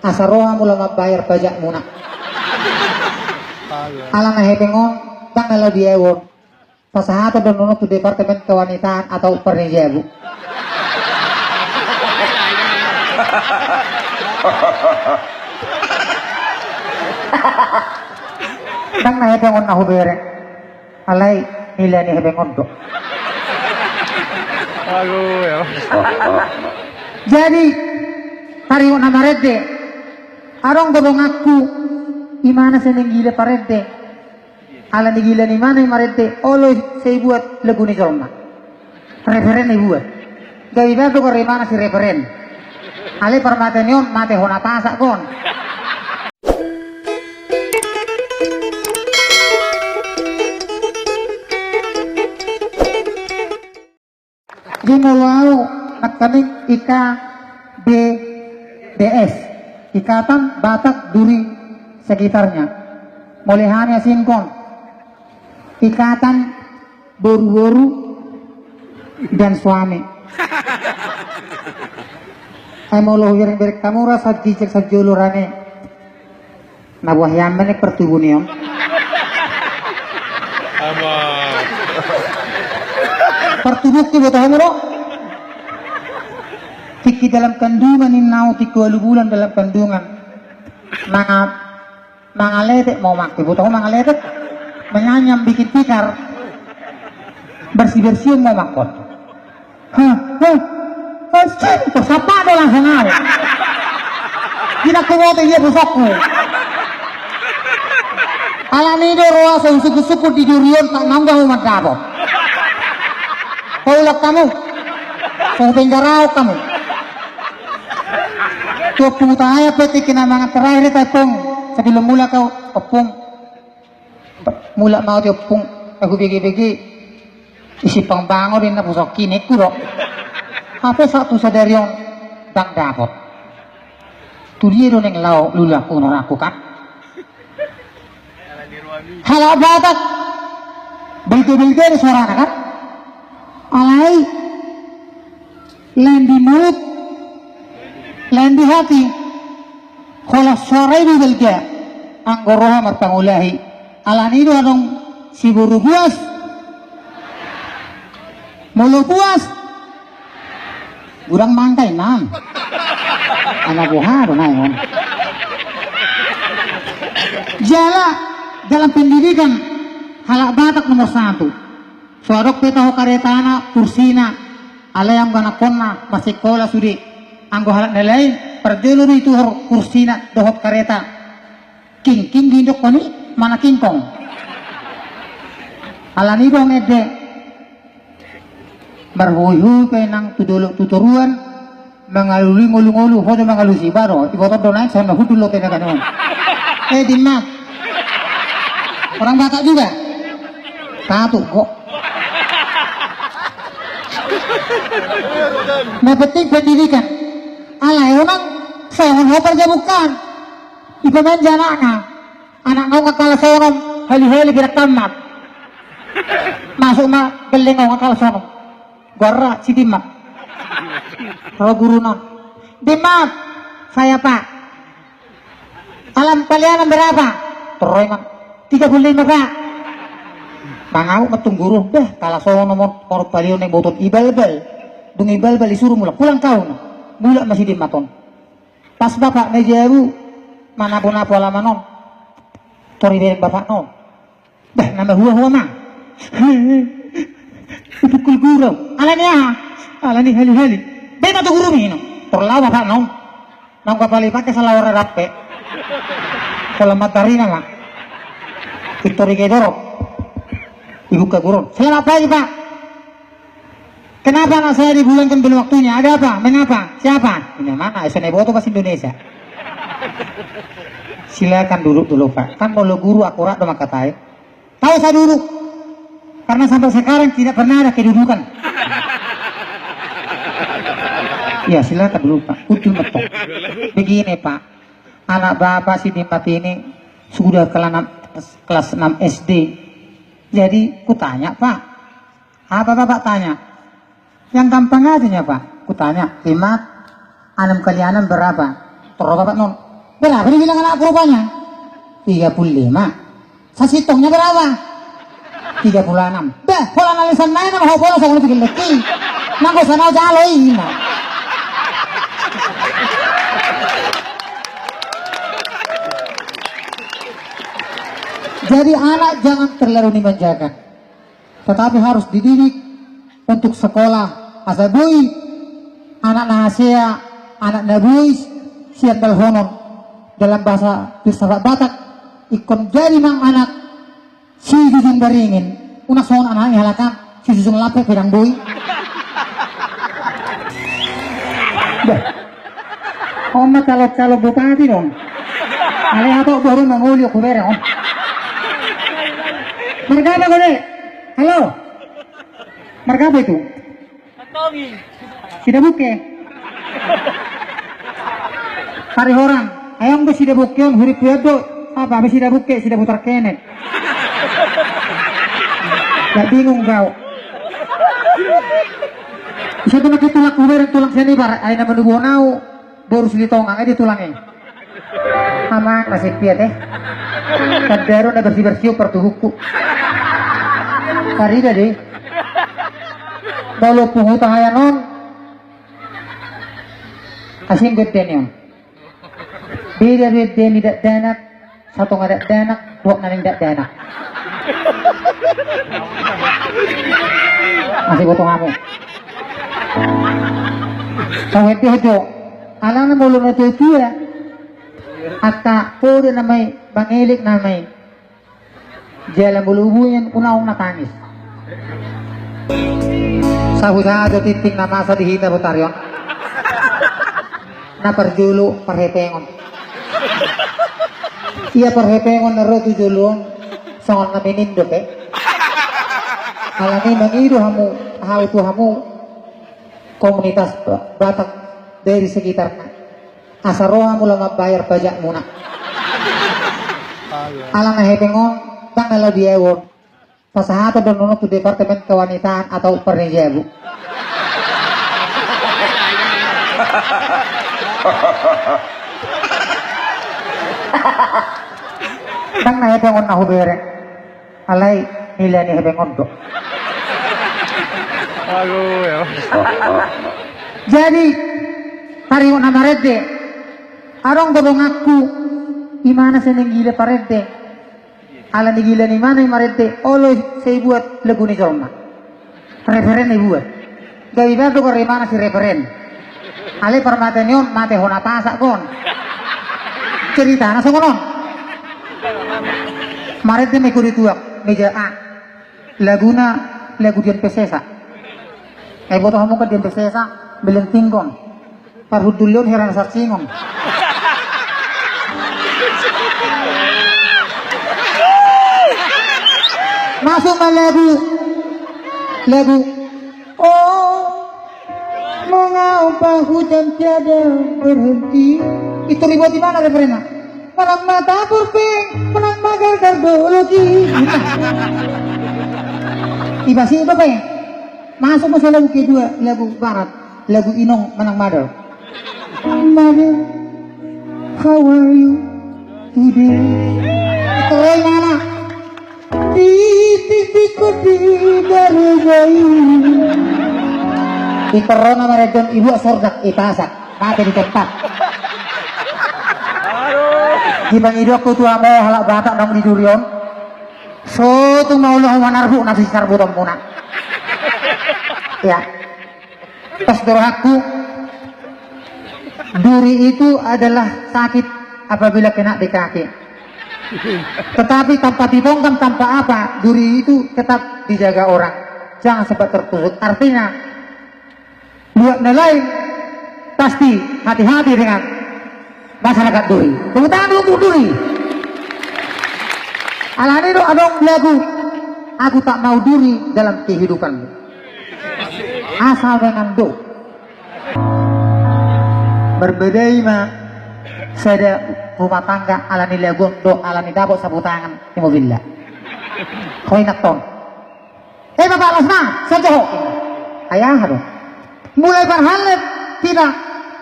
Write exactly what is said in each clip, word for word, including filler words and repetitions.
Asa roha muna mambayar pajakmuna. Alana hepeng on, ndang na laho diagon. Pasahaton do nunga tu Departemen Kewanitaan atau parnijabu. Ndang na hepeng on na hubereng. Alai nilai ni hepeng on do. Aduh, ya. Jadi, taringot na marende. Adong do donganku, imana sai ninggila parende. Ala ninggila ni imana i marende, olo sai ibuat lagu ni jolma. Referen ibuat. Gabe baen do goar imana si referen. Alai parmate ni on, mate hona pasak on. Jadi molo au nangkaning I K B B S, Ikatan Batak Duri Sekitarnya. Molo hami asingkon, Ikatan Boru-boru dan Suami. Ai molo hubereng-bereng hamu ra, sajijek sajolo rame. Na buah hian ma ni partubu ni on. Ama. Partubungki boto hamu do. Tingki dalam kandungan ninna au, tingki ualu bulan dalam kandungan. Manga, mangaletek ma omakku, boto ho mangaletek. Menganyam bikin tikar. Bersih-bersih ma omakkon. Hah, hah. Anjing, tersapa do langsung au. Tidak kuboto dia pusokku. Alani do roha so suku-suku di durion, tak nangga mau mandapot. Kau ulang kamu. So penjara kamu. Tu ompung tahe pe tingki na mangan terakhir ta ompung. Sebelum mulak kau, ompung. Mulak ma au di ompung, eh, hubege-bege. Isi pangbango di na pusok kinekku do. Hape sahat tu sadari on ndang dapot. Tu dia do naeng laho lulaku norakku kan. Halak Batak. Belge-belge do suarana kan. Alai. Lain di mulut, lain di hati. Holan suara i do balga, anggo roha marpangulahi. Alani do adong siboru buas. Molo buas, godang mangga inna. Anak buha do naeng on. Jala dalam pendidikan halak Batak nomor satu. So adong pe taho karetana, kursina, alai anggo anakkonna masikola sude. Anggo halak na lain, parjolo do ituhor kursina dohot kareta. Kingking do idokkon i, mana kingkong. Alani do ende. Marhuihui pe nang tu dolok tu toruan. Mangalului ngolu-ngolu, ho do mangalusi, baru iboto do naeng, songon na hundul do tena kan on. Eh, Dimma. Orang Batak juga? Satu kok. Na penting pendidikan. Alai unang songon ho parjabukan. Ipamaen jo anakna. Anak naung angkal sonom, hali-hali birak tamat. Masuk ma gelleng naung angkal sonom. Gorra si Dimmat. Ro guruna on. Dimmat, saya Pak. Alam palianan berapa? Torroi ma. Tiga puluh lima Pak. Mangamuk ma tung guru, dah, kala sono mon, tor palion na iboton ibalbal. Dung ibalbal isuru mulak, pulang kau. Mulak ma si Dimmat on. Pas bapakna i jabu, manapo-napo alaman on. Tor ibereng bapakna on. Bah, na mahua-hua ma. Ipukul guru. Alani aha? Alani hali-hali. Beta tu guru mino. Tor laho bapakna on. Nang kapali pake salawar rap pe. Kalau matarina ma. Victory Gedor. Ibuka guru on. Selamat pagi, Pak. Kenapa anak saya dipulangkan belum waktunya? Ada apa? Mengapa? Siapa? Ini mana? Saya boto bahasa Indonesia. Silakan duduk dulu, Pak. Kan molo guru akurat do mangkatai. Tahu saya duduk. Karena sampai sekarang tidak pernah ada kedudukan. Ya, silakan dulu, Pak. Udul metok. Begini, Pak. Anak Bapak si Dimmat ini sudah kelas enam, kelas enam S D. Jadi, kutanya, Pak, apa Bapak tanya? Yang gampang aja nya, Pak. Kutanya, "Dimmat, enam kali enam berapa?" Tor ro bapakna on. Berapa dibilang anakku rupanya? Tiga puluh lima. Sasintongnya berapa? Tiga puluh enam. Bah, pola na lesan nai nama ho pola songon itu gelek i. Nanggo sana jalo i, nah. Jadi anak jangan terlalu dimanjakan, tetapi harus dididik untuk sekolah. Asa boi anak na hasea, anak na boi sian dalhonon, dalam bahasa filsafat Batak, ingkon jadi ma anak sijujung baringin, unang songon anak ni halak an, sijujung lape pe ndang boi. Bah. On ma calon-calon bupati on. Alai ahu boru mangoli, hubereng on. Marga apa kau, Dek? Halo. Marga apa itu? Sidabukke. Parihoran. Ayo, anggo Sidabukke on, hurip huyan do. Apa, apa Sidabukke, Sidabutarkenek. Lah bingung kau. Bisa tu nangkin tulang, hubereng tulang Sianibar, ai na manubuhon ahu. Boru Silitonga, ai dia tulang i. Amang, nasib piat, eh. Tanda ro na bersih-bersih, partubuhku. Parida dei. Molo punguta hayan on. Asing gede ni on. Beda do ende ni dakdanak, satonga dakdanak, dok na ning dakdanak. Masih butuh kamu. Kau ende jo, alana molo na tua-tua. Angka poda nama i, mangelek nama i. Jala molo hubungi on unang na tangis. Sahu-sahu do tintin na masa di hita botari on. Na parjolo parhepengon. Ia parhepengon na ro tu jolo on songon na minindok, eh. Alani mangido hamu, hau tu hamu komunitas Ba-, Batak dari sekitarna. Asa ro hamu laho mambayar pajakmuna. Alana hepeng on, ndang na laho di ahu on. Pasahaton do nono tu Departemen Kewanitaan atau parnijabu. Ndang na hepeng on na hubereng. Alai nilai ni hepeng on do. Aduh, ya. Jadi, taringot na marende. Adong do donganku, imana sian na gila parende. Alani gila ni imana i marende, olo sai ibuat lagu ni jolma. Referen ibuat. Gabe ibaen do gor imana si referen. Alai parmate ni on, mate hona pasak on. Ceritana songon on. Marende ma i hudituak, meja A. Laguna, lagu Dian Piscesa. Ai boto hamu kan Dian Piscesa, Belentingkon. Parhundul on, Hera na Sarsingon. Masuk ma lagu, lagu. Oh, mengapa hujan tiada berhenti? Itu ribut di mana referennya? Manang ma tapur pe, manang ma gargar do logi. Iba si iba pe. Masuk ma lagu kedua, lagu barat, lagu Inong manang Mother. Mother, how are you today? Itu oi mana? Di titik di garugai. Iterona maredon ibu sordak ipasak. Mate di tempat. Di pangidoku tu hamu halak Batak naung di durion. Sotung ma olo ho manarbuk na sisarbutonmuna. Ya. Pas do rohangku, duri itu adalah sakit apabila kena di kaki. Tetapi tanpa dibongkar, tanpa apa, duri itu tetap dijaga orang. Jangan sampai tertusuk. Artinya, buat na lain, pasti hati-hati dengan masyarakat duri. Tepuk tangan dulu untuk duri. Alani do adong lagu, aku tak mau duri dalam kehidupanmu. Asa dengan do. Berbeda ma sada rumah tangga alani lagu on do, alani dapot sapu tangan di mobilna. Koi nakton. Eh, bapak las ma, sajo ho. Ayah, aduh. Mulai parhallet kita,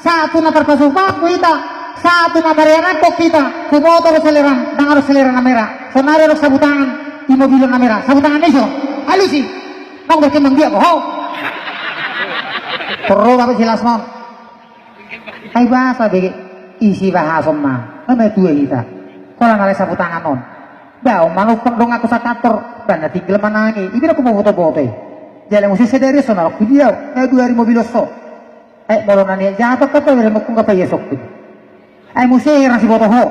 saat tu na tarpasuk bangku hita, Sahat tu na marianan kok hita, huboto do seleran, ndang adong selera na mera. Sonari adong sabutangan, di mobil na mera. Sabutangan na ison, alus i. Nang berkembang biak ho. Torro bapak silas non. Ai bahasa bege, isi bahason ma. Nama tua hita. Kola nalai sabutangan on. Ba, on manukon dong aku sakator. Ba, na tinggal manangi. Ibi aku mau boto-boto i. Jala muse sedari sonari aku dia. Na dua hari mobil osso. Eh, molo na niat jahat, kata bere mukung kapa ia sokku. Ai muse heran siboto ho.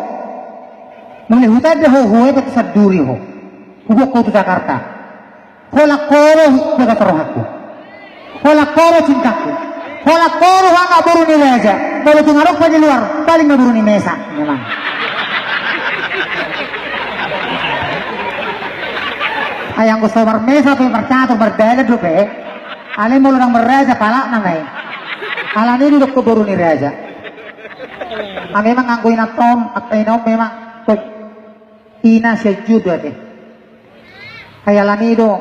Muli hutanda ho, ho e batu sanduri ho. Hugok ho tu Jakarta. Holan ho do bagas rohangku. Holan ho do cintangku. Holan ho do hanga boru ni raja. Molo tung adong pa di luar, paling ma boru ni mesa. Memang. Ai anggo so marmesa pe marcatur mardalan dope. Alai molo ndang marraja palak nama i. Alani i didok ho boru ni raja. A memang anggo ina on, angka ina on memang kok ina sian jodo ate. Ai alani i do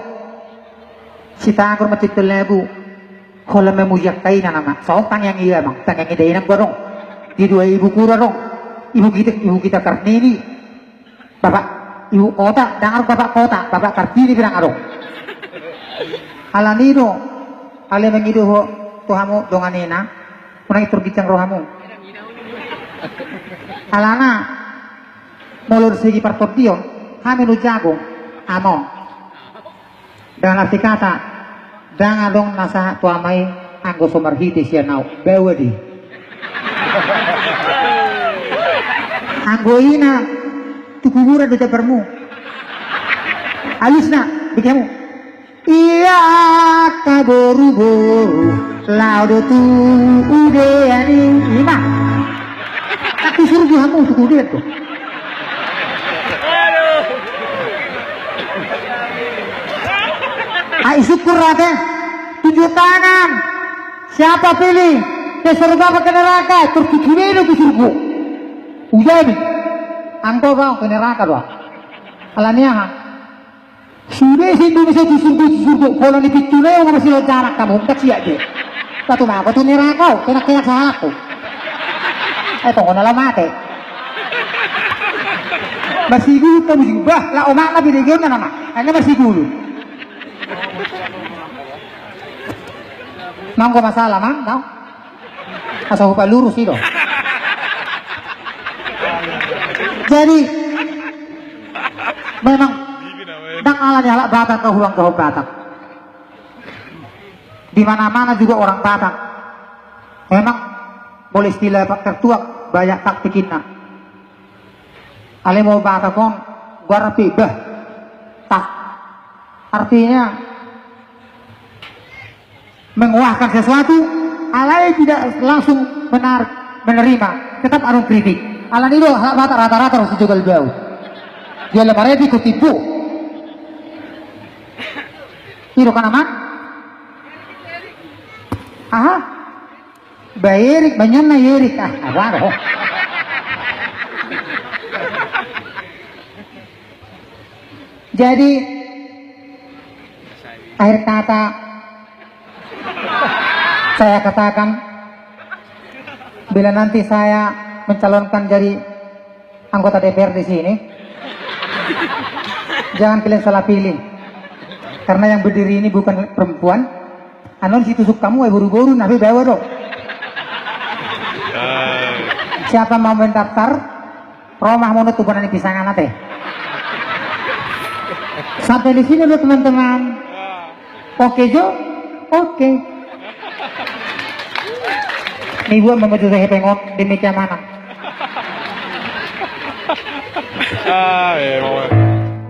sitagor ma tintin labu. Holan memuji angka ina nama. So tangiang i amang, tangiang i da inang godong. Di dua ibu kura dong. Ibu kita, ibu kita Karnini. Bapak, ibu kota, ndang adong bapak kota, bapak Kartini pe ndang adong. Alani i do, ale mangido ho tu hamu dongan ina, unang i tor gincang rohamu. Alana, molo segi partondion, hami na jago, amang. Dengan arti kata, ndang adong na sahat tu ama i anggo so marhite sian au, baoa do i. Anggo ina, tu kuburan do jambarmu. Alusna, bege hamu. Ia angka boru-boru, laho do tu udean i, ima. Tapi suruh di hamu tu udean tu. Ai syukur ate, tunjuk tangan. Siapa pilih? Ke surga apa ke neraka? Tertuju do ke surga. Ujabi. Anggo bang ke neraka do. Alani aha? Sude si Indonesia tu surga, tu surga. Kalau ni pintu leo masih lo jarak kamu, kecil aja. Satu mako tu neraka, kena kena salah tu. Eh, tong na mate. Masih dulu kamu juga, lah omak nabi degil nama. Hanya masih dulu. Manggo masalah, mang, tau? Asa hupa lurus i do. Jadi memang ndang alani halak Batak, kau hulang kau Batak. Di mana-mana juga orang Batak. Memang boleh istilah Pak Tertuak, banyak taktik inna. Alai molo Batak on, goar pe bah. Tak. Artinya menguahkan sesuatu, alai tidak langsung menarik, menerima, tetap adong kritik. Alani do halak Batak rata-rata harus dijogal bau. Dia lemari di kutipu. Ido kan aman? Aha. Ba Erik, ba nian na Erik, ah, apa do? Jadi akhir kata saya katakan, bila nanti saya mencalonkan jadi anggota D P R di sini, jangan kalian salah pilih. Karena yang berdiri ini bukan perempuan. Anon situsuk hamu, eh, boru-boru, na pe baoa do. Siapa mau mendaftar? Ro ma hamu tu bona ni pisangan ate. Sampai di sini dulu, teman-teman. Oke jo? Oke. Ni buat memutus hepeng on, demikian mana? Ah, iya, mau.